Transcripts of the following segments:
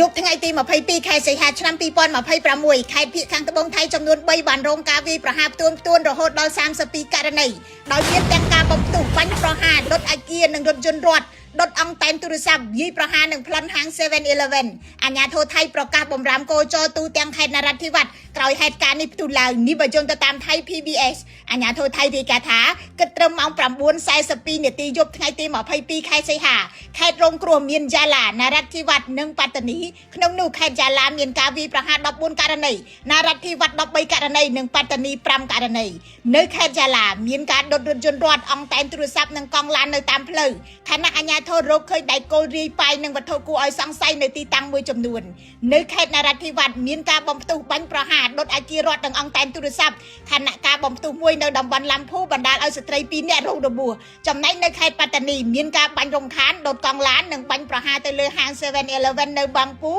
យប់ថ្ងៃទី22ខែសីហាឆ្នាំ2026ខេត្តភាគខាងត្បូងថៃចំនួន3បានរងការវាយប្រហារផ្ទួនផ្ទួនរហូតដល់32ករណីដោយមានទាំងការបំផ្ទុះបាញ់ប្រហារដុតអាគារនិងរថយន្តរត់ដុតអង់តែនទូរស័ព្ទវាយប្រហារនិងប្លន់ហាង 7-Eleven អាជ្ញាធរថៃប្រកាសបំរាមគោចរទូទាំងខេត្តនរាធិវ៉ាត់ក្រោយហេតុការណ៍នេះផ្ទុះឡើងនេះបើយោងទៅតាមថៃ PBS អាជ្ញាធរថៃរាយការណ៍ថាគិតត្រឹមម៉ោង9:42នាទីយប់ថ្ងៃទី22ខែសីហាខេត្តរងគ្រោះមានយ៉ាឡានរាធិវ៉ាត់និងប៉ាតានីក្នុងនោះខេត្តយ៉ាឡាមានការវាយប្រហារ14ករណីនរាធិវ៉ាត់13ករណីនិងប៉ាតានី5ករណីនៅខេត្តយ៉ាឡាមានការដុតរថយន្តរត់អង់តែនទូរស័ព្ទនិងកង់ឡាននៅតាមផ្លូវខណៈអាជ្ញាធររកឃើញដែកគោលរាយប៉ាយនិងវត្ថុគួរឲ្យសង្ស័យនៅទីតាំងមួយចំនួននៅខេត្តនរាធិវ៉ាត់មានការបំផ្ទុះបាញ់ប្រហារដុតអាគាររដ្ឋនិងអង់តែនទូរស័ព្ទខណៈការបំផ្ទុះមួយនៅតំបន់ឡាំភូបណ្ដាលឲ្យស្ត្រី2នាក់រងរបួសចំណែកនៅខេត្តប៉ាតានីមានការបាញ់រំខានដុតកង់ឡាននិងបាញ់ប្រហារទៅលើហាង 7-Eleven នៅបាងពូ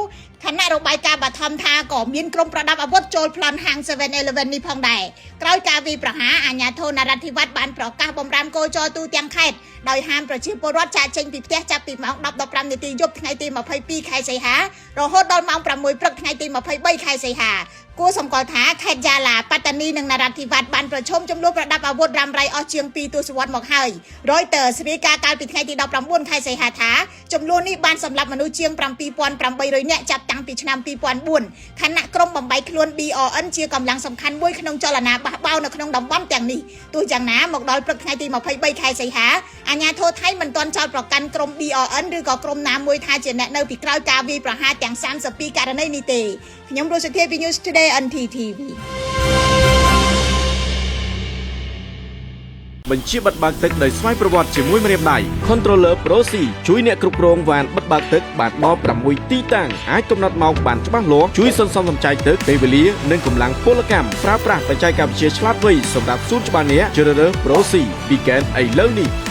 ខណៈរបាយការណ៍បឋមថាក៏មានក្រុមប្រដាប់អាវុធចូលប្លន់ហាង 7-Eleven នេះផងដែរក្រោយការវាយប្រហារអាជ្ញាធរនរាធិវ៉ាត់បានប្រកាសបំរាមគោចរទូទាំងខេត្តដោយហាមប្រជាពលរដ្ឋចាកចេញពីផ្ទះចាប់ពីម៉ោង10:15នាទីយប់ថ្ងៃទី22ខែសីហារហូតដល់ម៉ោង6ព្រឹកថ្ងៃទី23ខែសីហាគួរសម្គាល់ថាខេត្តយ៉ាឡាប៉ាតានីនិងនរាធិវ៉ាត់បានប្រឈមចំនួនប្រដាប់អាវុធរ៉ាំរ៉ៃអស់ជាង2ទសវត្សរ៍មកហើយ Reuters រាយការណ៍កាលពីថ្ងៃទី19ខែសីហាថាចំនួននេះបានសម្លាប់មនុស្សជាង7800នាក់ចាប់តាំងពីឆ្នាំ2004ខណៈក្រុមបំបីខ្លួន BRN ជាកម្លាំងសំខាន់មួយក្នុងចលនាបះបោរនៅក្នុងតំបន់ទាំងនេះទោះយ៉ាងណាមកដល់ព្រឹកថ្ងៃទី23ខែសីហាអាជ្ញាធរថៃមិនទាន់ចោទប្រកាន់ក្រុម BRN ឬក៏ក្រុមណាមួយថាជាអ្នកនៅពីក្រោយការវាយប្រហារទាំង32ករណីនេះទេខ្ញុំរស់សុធាពី News Today NTTV បញ្ជាបិទបើកទឹកដោយស្វ័យប្រវត្តិជាមួយម្រាមដៃ Controller Pro C ជួយអ្នកគ្រប់គ្រងវ៉ានបិទបើកទឹកបានដល់6ទីតាំងអាចកំណត់ម៉ោងបានច្បាស់លាស់ជួយសន្សំសំចៃទឹកពេលវេលានិងកម្លាំងពលកម្មប្រើប្រាស់បច្ចេកវិទ្យាឆ្លាតវៃសម្រាប់សួនច្បារអ្នកជ្រើសរើស Pro C Weekend ឥឡូវនេះ។